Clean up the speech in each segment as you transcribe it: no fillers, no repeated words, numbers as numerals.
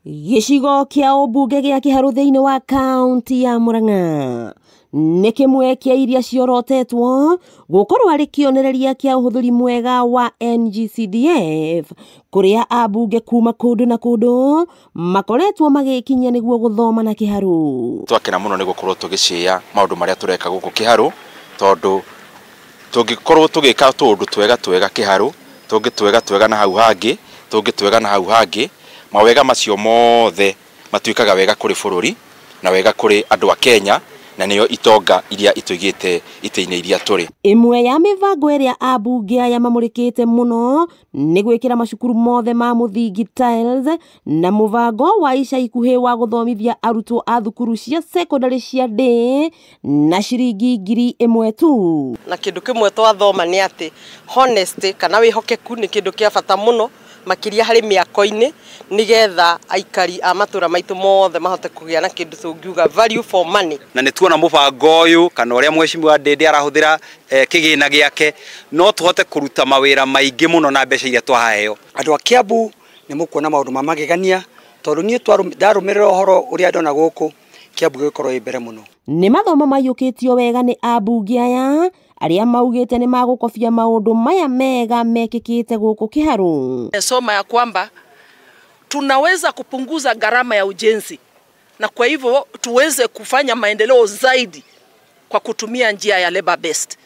Gĩcigo kĩa ũmbunge gĩa Kĩharũ thĩinĩ wa kaunti ya Murang'a nĩ kĩmwe kĩa iria ciorotetwo gũkorwo arĩ kĩonereria kĩa ũhũthĩri mwega wa NGCDF kũrĩa ambunge kuma kũndũ na kũndũ makoretwo magĩkinyia nĩguo gũthoma na Kĩharũ. Twakena mũno nĩ gũkorwo tũgĩcĩa maũndũ marĩa tũreka gũkũ Kĩharũ, tondũ tũngĩkorwo tũgĩka tũũndũ twega twega Kĩharũ, tũngĩ twega twega na hau hangĩ, tũngĩ twega na hau hangĩ, mawega macio mothe matuĩkaga wega kũrĩ bũrũri na wega kũrĩ andũ a Kenya, na nĩyo itonga iria itũigĩte itĩ-inĩ iria tũrĩ. Ĩmwe ya mĩbango ĩrĩa ambunge aya mamũrĩkĩte mũno nĩ gwĩkĩra macukuru mothe ma mũthingi tiles na mũbango wa ica ikuhĩ wa gũthomithia arutwo a thukuru cia secondary cia day na ciringi 1,000 tu. Na kĩndũ kĩmwe twathoma nĩ atĩ honesty kana wĩhokeku nĩ kĩndũ kĩa bata mũno makĩria harĩ mĩako-inĩ, nĩgetha aikari a matũra maitũ mothe mahote kũgĩa na kĩndũ tũngiuga value for money. Na nĩ tuona mũbango ũyũ kana ũrĩa mheshimiwa Ndindi arahũthĩra kĩgĩna gĩake, no tũhote kũruta mawĩra maingĩ mũno na mbeca iria twaheo. Andũ a Kiambu nĩ mũkuona maũndũ ma magegania, tondũ niĩ ndarũmĩrĩra ũhoro ũrĩa ndona gũkũ Kiambu gĩgũkorwo ĩ mbere mũno. Nĩ mathomo maiyũkĩtio wega nĩ ambunge aya arĩa maugĩte nĩ magũkobia maũndũ maya mega mekĩkĩte gũkũ Kĩharũ. Soma ya kwamba tunaweza kupunguza gharama ya ujenzi na kwa hivyo tuweze kufanya maendeleo zaidi kwa kutumia njia ya labor based,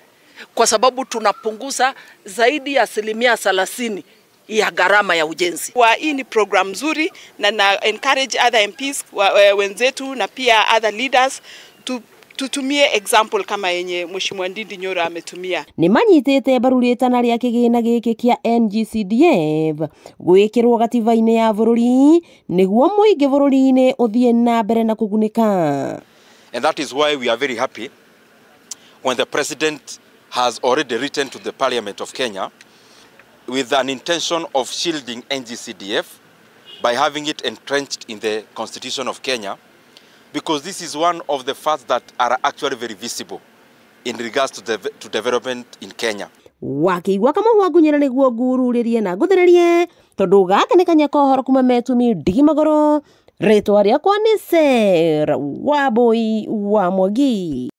kwa sababu tunapunguza zaidi ya 30% ya gharama ya ujenzi. Kwa hii ni program nzuri na encourage other MPs wenzetu na pia other leaders tutumie example kama yenye Mheshimiwa Ndindi Nyoro ametumia. Nĩ manyitĩte mbaru rĩtana rĩa kĩgĩna gĩkĩ kĩa NGCDF gwĩkĩrwo gatiba-inĩ ya bũrũri nĩguo mũingĩ bũrũri-inĩ ũthiĩ na mbere na kũgunĩka. And that is why we are very happy when the president has already written to the Parliament of Kenya with an intention of shielding NGCDF by having it entrenched in the Constitution of Kenya, because this is one of the facts that are actually very visible in regards to development in Kenya. Wakĩigua kamũhwa ngunyĩra nĩguo ngururĩrie na ngũthererie, tondũ gaka nĩ kanya ka ũhoro kuma Metumi Ndigi Magũrũ. Rĩtwa rĩakwa nĩ Sarah Wambui wa Mwangi.